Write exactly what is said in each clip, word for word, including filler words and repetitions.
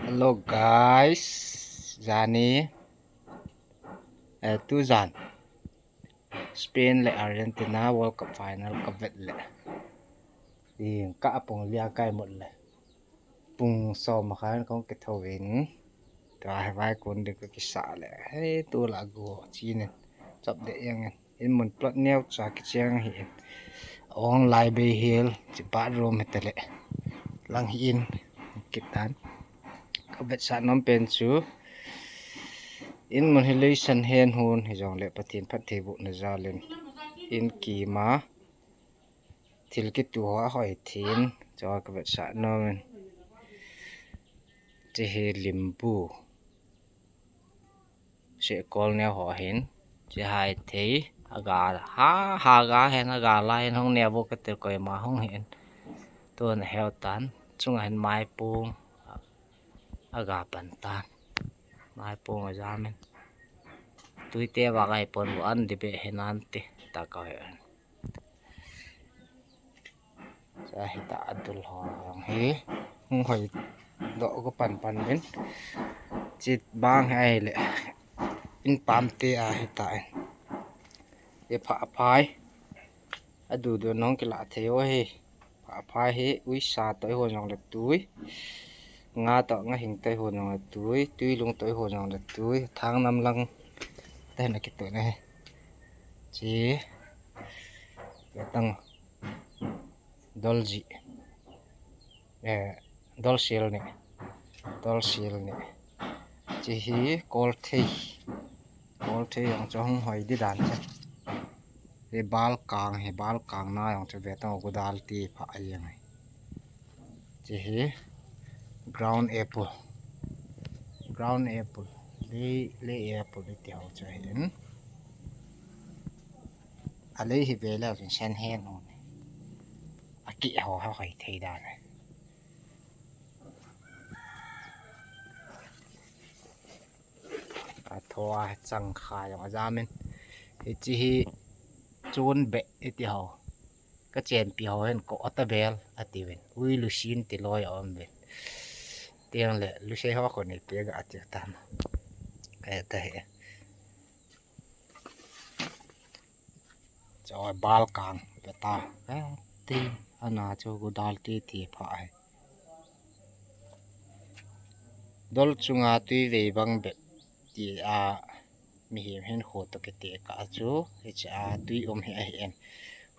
Hello guys, jani, eh, tujan Spain le Argentina World Cup final kavet le. Ding ka apung lia kai mot le. Pung som khan kong kitho in. Tua hi vai kun ding ka kisa le. Hei, tu la gu chinin. Chop de yang in. In mun plot neo cha kicheng hi in. Ong lai bei hil, chi bathroom hi tele. Lang hi in, kitan. Ka vetsah nom pen chu. In mun hi leisan hen hun, hi jong le Pathen phattheibohna jal in. In kima. Thil kitu ho ahoi thin. Chu ka vetsah nom in. Chi hi limbu. Sekol neo ho hin. Chi hai thei. Aga ha, ha ga hen, aga la hen hong neo bo ka tir koima hong hin. Tun heu tan. Chunga hin maipung. Aga pan tan. Maipung a jamin. Tuite va kai pon bu an di be hin an ti. Ta ka hen. Cha hita adul ho jong hi. Hung hoi doh ko pan pan bin. Chit bang hi ai le. In pam te a hita in. Ye pha phai. Adu du nong kila thei ho hi. Pha phai hi uisa toh ho jong le tui. Nga toh nga hing toh ho jong le tui. Tui lung toh ho jong le tui. Thang nam lang. Te na kitu na hi. Chi. Ye tang. Dolji. Eh, dolsil ni. Dolsil ni. Chi hi kolthei. Kolthei jong chu hung hoi di dan che. Hi bal kang, hi bal kang na jong chu ve tang gudal ti pha a jeng hi. Chi hi ground apple. Ground apple. Lei, lei apple ti ho chu hin. A lei hi ve le sen hen hon. A ki ho ha hoi thei dan. A thoa chang kha jong a jamin. Hi chi hi chun be iti ho. Ka chenpi ho hin ko ata bel ati vin. Ui lusin ti loi a om vin. Tiang le lusei ho ko ni pe ga ati tan. Ka ta he. Cho bal kang beta. Ti ana cho gudal ti ti pha hai. Dol chunga tui vei bang bet ti a mihem hin kho to kete ka chu hi cha tui um hi ahi en.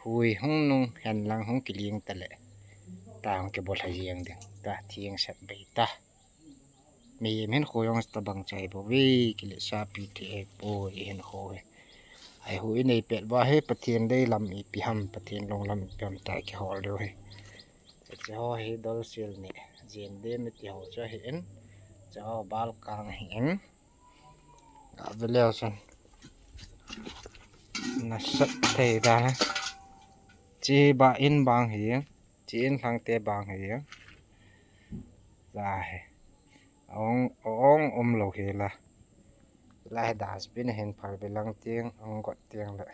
Hui hung nung hen lang hung kiling ta le. Ta hung kibol ha jeng ding. Ta thiang sat bei ta. Mihem hin kho jong ta bang chai bo ve kile sa pi te e po i hin kho he. Ai hu i nei pet va he Pathen dei lam ipi ham Pathen long lam ipi ham ta kihol leu he. Che ho hi dolsil ni. Jin de mi ti ho cha hi en. Cha ho bal kang hi en. Ka ve leu chun. Nasat thei dan. Chi ba in bang hi. Chi in lhang te bang hi. Za hi. Ong, ong um lo hi la. La hi dustbin hin phal be lang tiang, ong got tiang le.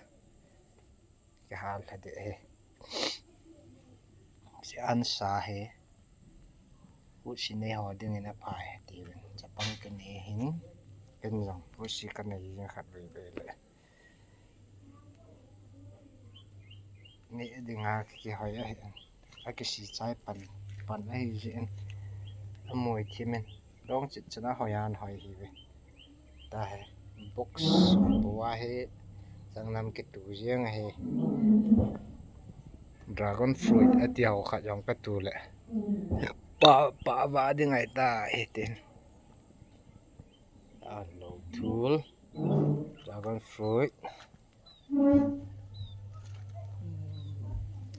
Kihal lha de hi. Si an sa hi. Ut si nei ho ding in a phai ti vin. Chapang ka nei hin. Ken jong. Ut si ka nei jing khat vei vei le. Nei ding a kihoi ahi. A kisi chai pan, pan ahi jin. A moi thimin. Dong chit chana hoi an hoi hi ve. Ta he. Box. Bua he. Chang nam kitu jeng ahi. Dragon fruit ati ho khat jong katu le. Pa, pa va ding ai ta he tin. A lo thul. Dragon fruit.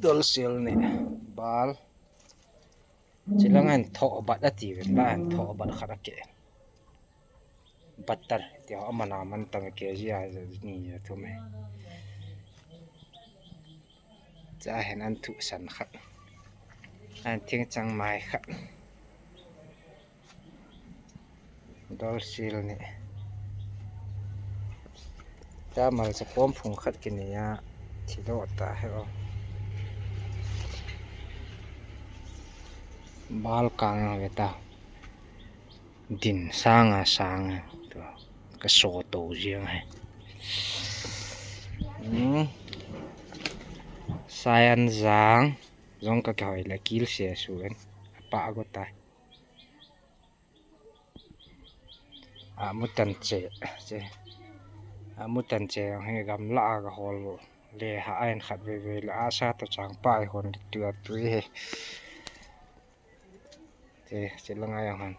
Dolsil ni. Bal. Chilang an tho bat ati ve. Ba an tho bat khat ake. Butter. Ti ho amana man tam ke ji a ni thum he. Cha hen an thu san khat. An thing chang mai khat. Dolsil ni. Ta malcha pom phung khat kini a. Thi do ta he o. Bal kang ve ta. Din sang a sang, tu, ka so to jeng he. Hmm. Sayan jang, jong ka kihoi le kil se su en. Pa go tai. A mutan che, che. A mutan che, he gamla a ka hol le ha ain khat veve le a sa to chang pa hon tu a tu he. Che, che langa jong han.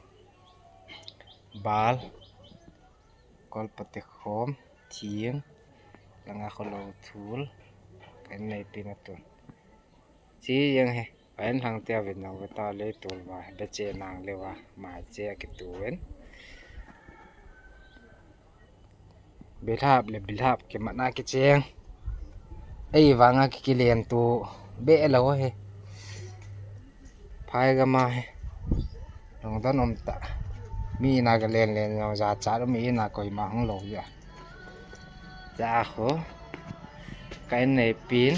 Bal. Kol pate khom, thing. Langa kho lo thul. Kan nei pin a tun. Che jeng he. Kan hang te a vin nang ve ta le tul va. Be che nang le va. Mai che a ki tu ven. Bilhap le bilhap kimatna kicheng. Ei vanga ki kilen tu be lo he. Phai gama he. Lungdon um ta. Mi ina ka len len jong jachat um, mi ina koima hung lo ja. Ja kho. Ka in nei pin.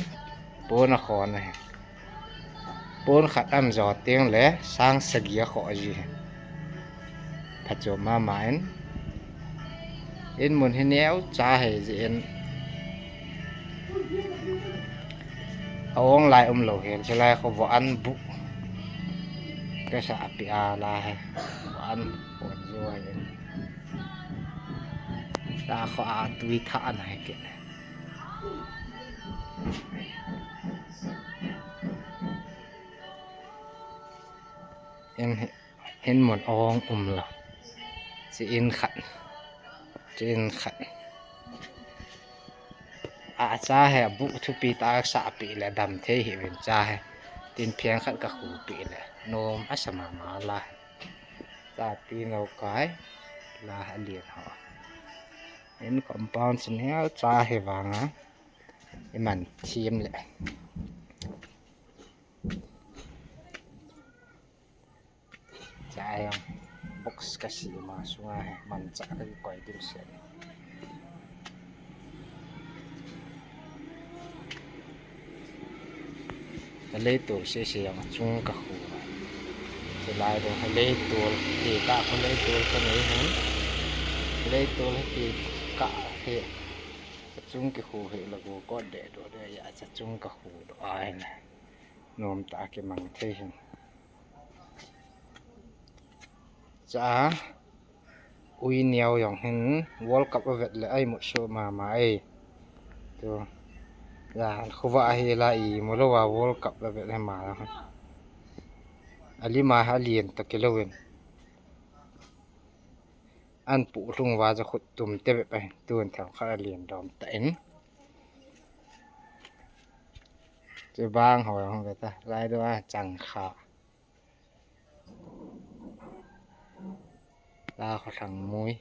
Pon a khon a he. Pon khat an jo teng le sang sagi a kho ji he. Phachom mama in. In mun hi neo cha he ji in. A ong lai um lo he, che lai kho vo an bu. Ka sa api a la he. Vo an bu jo he in. La kho a tui tha an he ke. In he, in mun ong um lo. Che in khat. Che in khat. A cha he bu thupi ta sa pi le dam thei hi vin cha he. Tin phiang khat ka khu pi le. Nom a sa mama la. Cha ti no kai. La a lien ho. In compound neo cha he vanga. I man thim le. Cha jong box ka si ma sunga he man cha ka koi dim se. Ka leitul se se jong chung ka khu. Che lai do ka leitul, ti ka khu leitul ka nei hin. Leitul he ti ka he. Ka chung ki khu he la go ko de do de ya cha chung ka khu do ai na. Nom ta ki mang thei hin. Cha, ui neo jong hin World Cup a vet le ai mu so mama ei. Tu. Ya, khuva hi la i mu lo wa World Cup la vet le ma la. Ali ma ha lien ta ki lo win. An pu lung wa ja khut tum te be pa hin. Tun thang kha lien dom ta in. Che bang ho jong ve ta. Lai do a chang kha. La kho thang mui.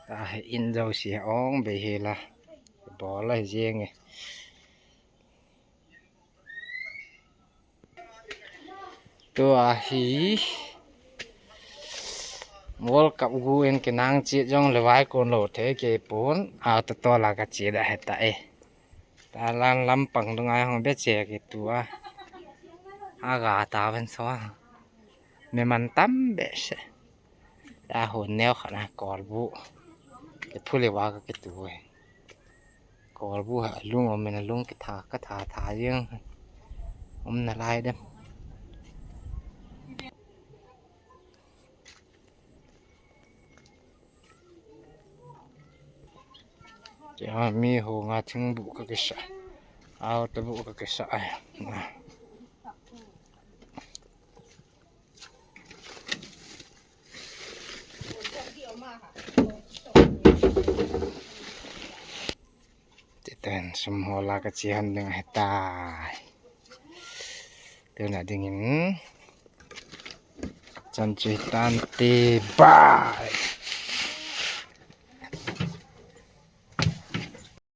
Ta he in jo si ong be he la. Bol la jeng e. Tua hi World Cup gu in kinang chi jong le vai kon lo the ke pon a to to la ka chi da he ta e. Ta lan lampang dunga hong be che ki tua. A ga ta ven so. Me man tam be se. Ta hon neo khat na kolbu. Ke phule wa ka ke tu e. Kolbu ha lung om na lung ke tha ka tha tha jeng. Om na lai dem. Tia mi ho nga thing bu ka kisa. Au ta bu ka kisa ai. Titen sum ho la ka chi han ding he tai. Tuna dingin chan chi tan ti bai.